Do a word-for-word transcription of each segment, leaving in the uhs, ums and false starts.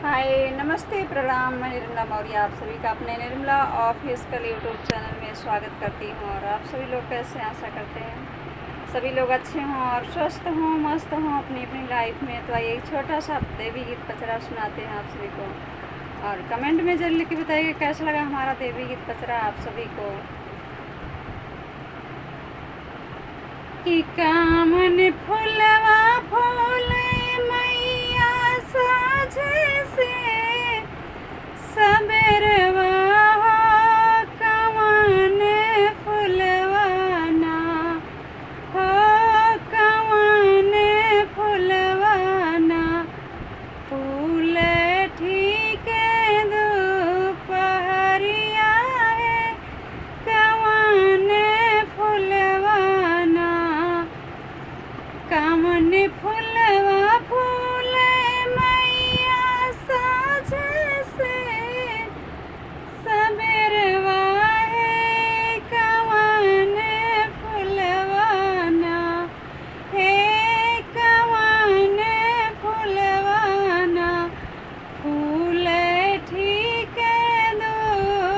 हाय, नमस्ते, प्रणाम। मैं निर्मला मौर्य आप सभी का अपने निर्मला ऑफिशियल YouTube चैनल में स्वागत करती हूँ। और आप सभी लोग कैसे हैं? आशा करते हैं सभी लोग अच्छे हों और स्वस्थ हों, मस्त हों अपनी अपनी लाइफ में। तो आइए, एक छोटा सा देवी गीत पचरा सुनाते हैं आप सभी को। और कमेंट में जरूर लिख के बताइए कैसा लगा हमारा देवी गीत पचरा आप सभी को। कि कामन फुलवा फूले मैया साझे से सबेरवा हो, कवन फुलवा ना हो, कवन फुलवा ना फूल ठीक दुपहरिया है, कवन फुलवा ना, कवन फुलवा फूले मैया साझे से सबेरवा है, कवन फुलवा ना, हे कवन फुलवा ना फूले ठीक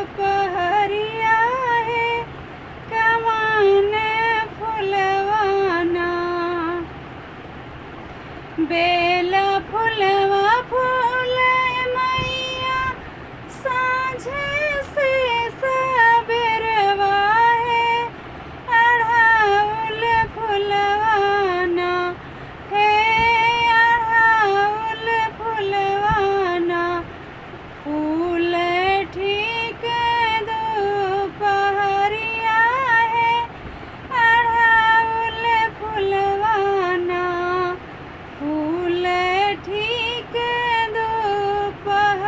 दुपहरिया है, कवन फुलवा ना। बेला फुलवा फूले मैया साझे से सबेरवा है, अढ़ाउल फुलवा ना, हे अढ़ाउल फुलवा ना फूल ठीक दुपहरिया है, अढ़ाउल फुलवा ना फूल ठीक दुपहरिया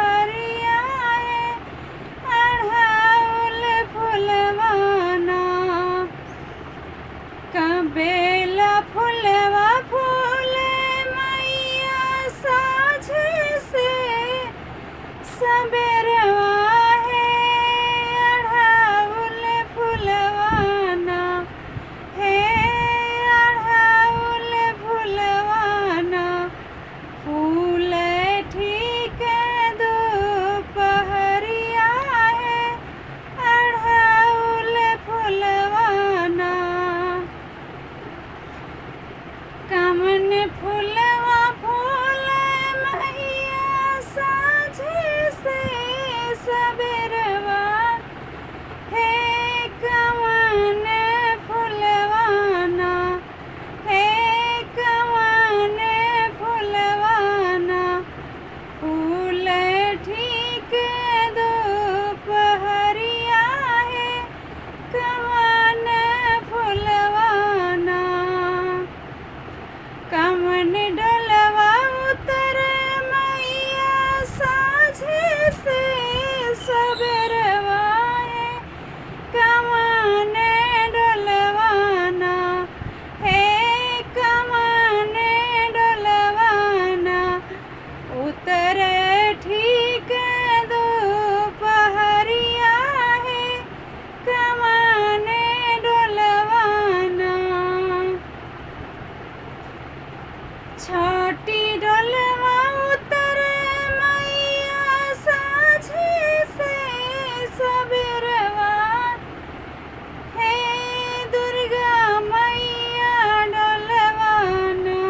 है, अढ़ाउल फुलवा ना। का बेला फुलवा फूले मैया साझे से सबेरवा है, अढ़ाउल फुलवा ना, हे अढ़ाउल फुलवा ना फूल ठीक दुपहरिया है, अढ़ाउल फुलवा ना। कवन फुलवा फूले मैया साझे से सबेरवा, हे कवन फुलवा ना, हे कवन फुलवा ना फूल ठीक दुपहरिया है, कवन फुलवा ना। कवन डोलवा उतरे मैया साझे से सबेरवा है, कवन डोलवा ना, हे कवन डोलवा ना उतरे ठीक दुपहरिया है, कवन डोलवा ना। छोटी डोलवा उतरे मैया साझे से सबेरवा, हे दुर्गा मैया डोलवा ना,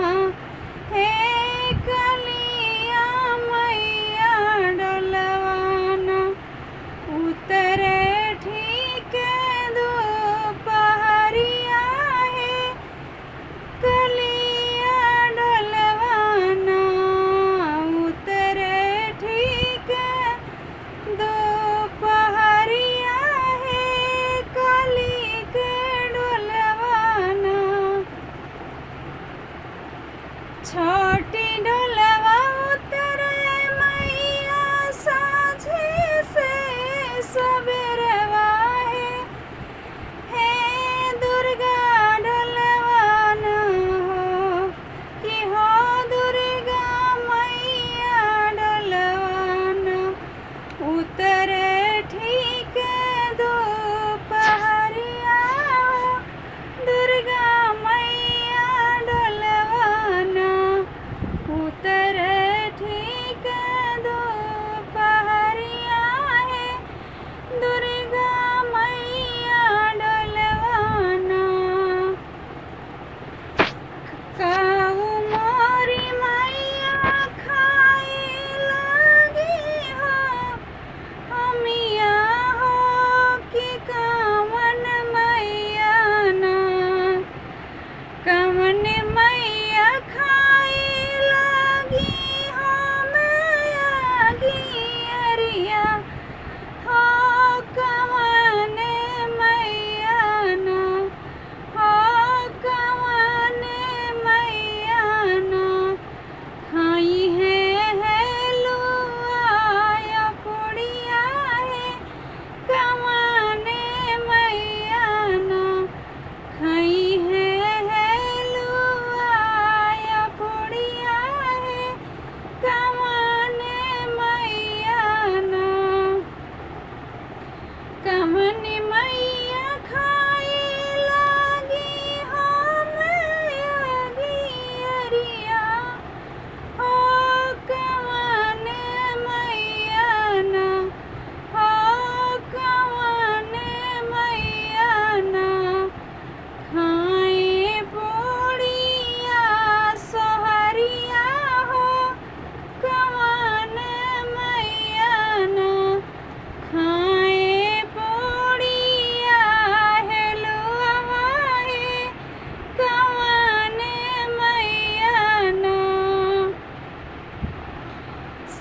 हे कालिया मैया डोलवा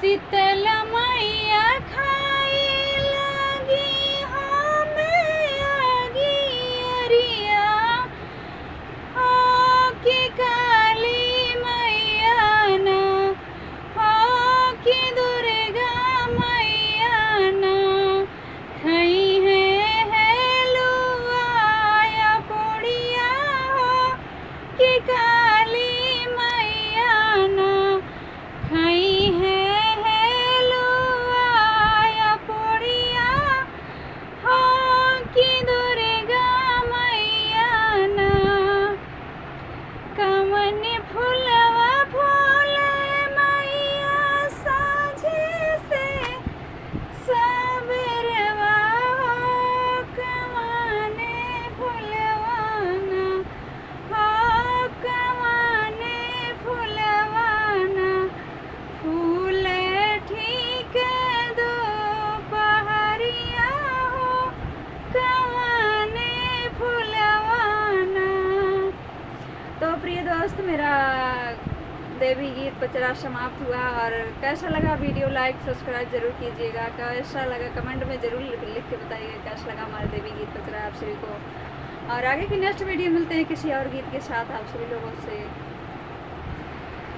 शीतल मैया खाई लागी हमें आगी अरिया, हो कि काली मैया ना, हो कि दुर्गा मैया ना, खई है हेलुआ या पुड़िया हो कि काली मैया ना, खई है हेलुआ या पुड़िया हो कि दुर्गा मैया ना। कवन फुलवा फूले मैया साँझे से सबेरवा हो, कवने फुलवा ना, हो कवने फुलवा ना फूले ठीक दुपहरिया हो, कवने फुलवा ना। तो प्रिय दोस्त, मेरा देवी गीत पचरा समाप्त हुआ, और कैसा लगा वीडियो, लाइक सब्सक्राइब जरूर कीजिएगा। कैसा लगा कमेंट में जरूर लिख, लिख के बताइएगा कैसा लगा हमारा देवी गीत पचरा आप सभी को। और आगे की नेक्स्ट वीडियो मिलते हैं किसी और गीत के साथ आप सभी लोगों से।